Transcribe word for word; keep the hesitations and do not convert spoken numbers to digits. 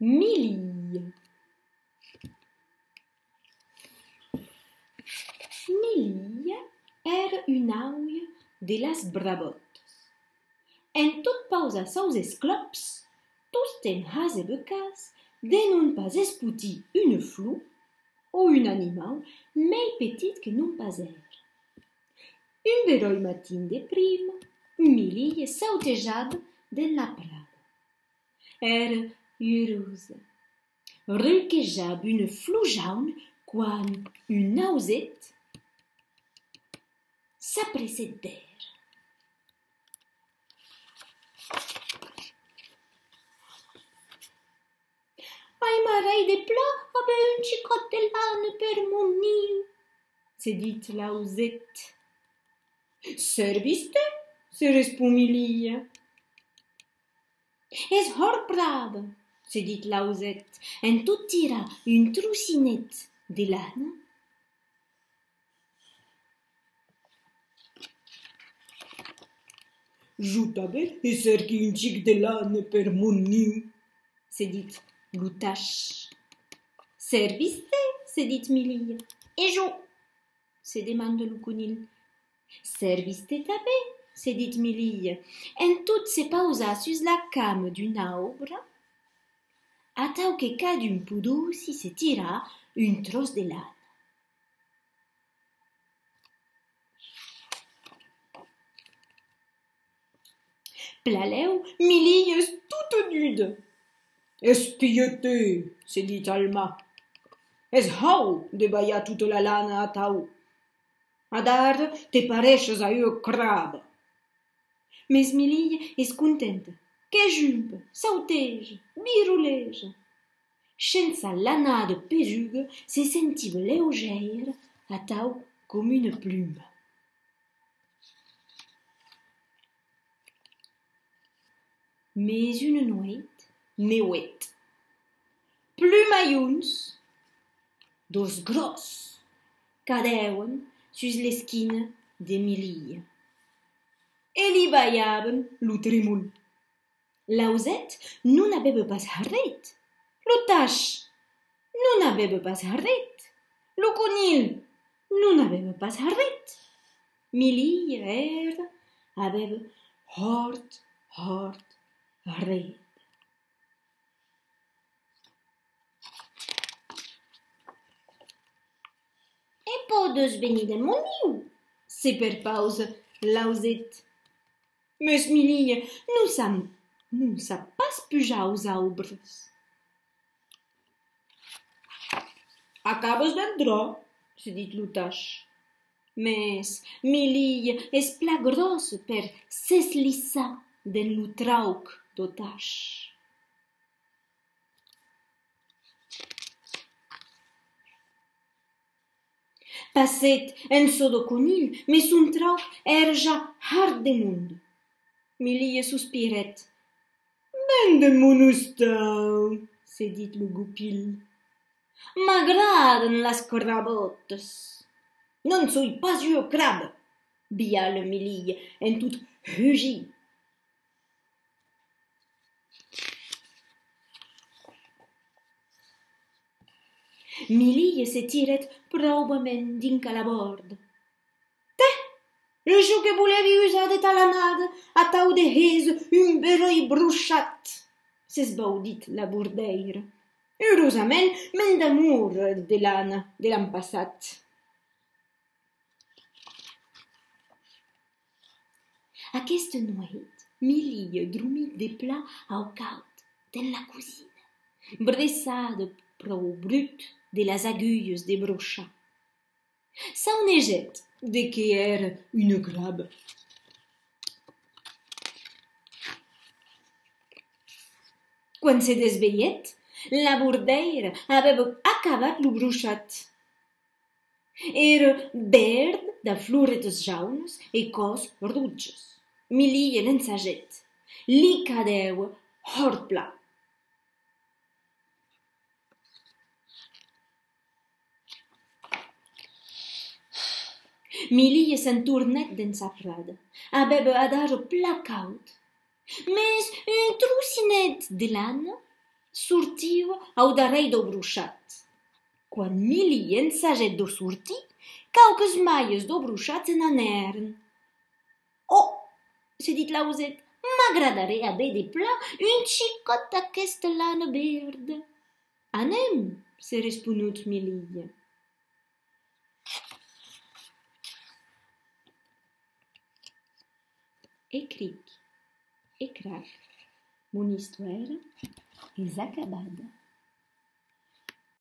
Mililha. Mililha èra una aulha de las brabòtas. En tot pausar saus esclòps, tostemp hasèva cas de non pas espotir una flor o un animau mei petit que non pas èra. Un beròi matin de prima, Mililha sautejava dens la prada. Èra urosa. Ruquejava una flor jauna quan un auset s'apressèt d'era. Aimarai de plan aver un chicòt de lana per mon niu, se ditz l'auset. Sèrvis-te, se respond Mililha. Es hòrt brave, se ditz l'auset, en tot tirar un trocinet de lana. Jo tanben e cèrqui un chic de lana per mon niu, se ditz lo tach. Sèrvis-te, se ditz Mililha. E jo? Se demanda lo conilh. Sèrvis-te tanben, se ditz Mililha, en tot se pausar sus la cama d'un aubre, atau que cadun podossi se tirar un tròç de lana. Plan lèu, Mililha es tota nuda. Espia-te, se ditz Alma. Es hau de balhar tota la lana atau. Adara te pareishes a ua craba. Mes Mililha es contenta, que jumpa, sauteja, viroleja. Shens sa lanada pesuga se sentiva leugèira atau com una pluma. Mes una nueit, nèuet. Plumalhons, dos gròs, cadèvan sus l'esquina de Mililha e li balhavan lo tremol. L'auset non avèva pas harret, lo tach non avèva pas harret, lo conilh non avèva pas harret. Mililha, era, avèva hòrt, hòrt harret. E pòdes venir dens mon niu, se perpausa l'auset. Mes Mililha non sap, non sap pas pujar aus aubres. Acabas d'entrar, se ditz lo tach. Mes Mililha es plan gròssa per s'eslissar dens lo trauc dau tach. Passèt en çò dau conilh, mes son trauc èra ja hart de monde. Mililha sospirèt. Ven dens mon ostau, se ditz lo gopilh. M'agradan las crabòtas. Non soi pas ua craba, biala Mililha en tot hugir. Mililha se tirèt praubament dinc a la bòrda. Tè! E jo que volèvi usar de ta lanada atau de héser un beròi brochat, s'esbaudit la bordèira. Urosament, me'n damora de lana de l'an passat. Aquesta nueit, Mililha dromit de plan au caud, dens la cosina, breçada pr'au brut de las agulhas de brochar. Saunegèt de qué èra una craba. Quan se desvelhèt, la bordèira avèva acabat lo brochat. Èra verd dab floretas jaunas e còs rojas. Mililha l'ensagèt. Li cadèva hòrt plan. Mililha se'n tornèt dens sa prada. Avèva adara plan caud. Mes un trocinet de lana sortiva au darrèr dau brochat. Quan Milí ensagèt de sortir, quauques malhas dau brochat se n'anèren. Oh, se ditz l'auset, m'agradaré aver de plan un chicòt d'aquesta lana verda. Anem, se responut Milí. E cric, e crac, mon istoèra es acabada.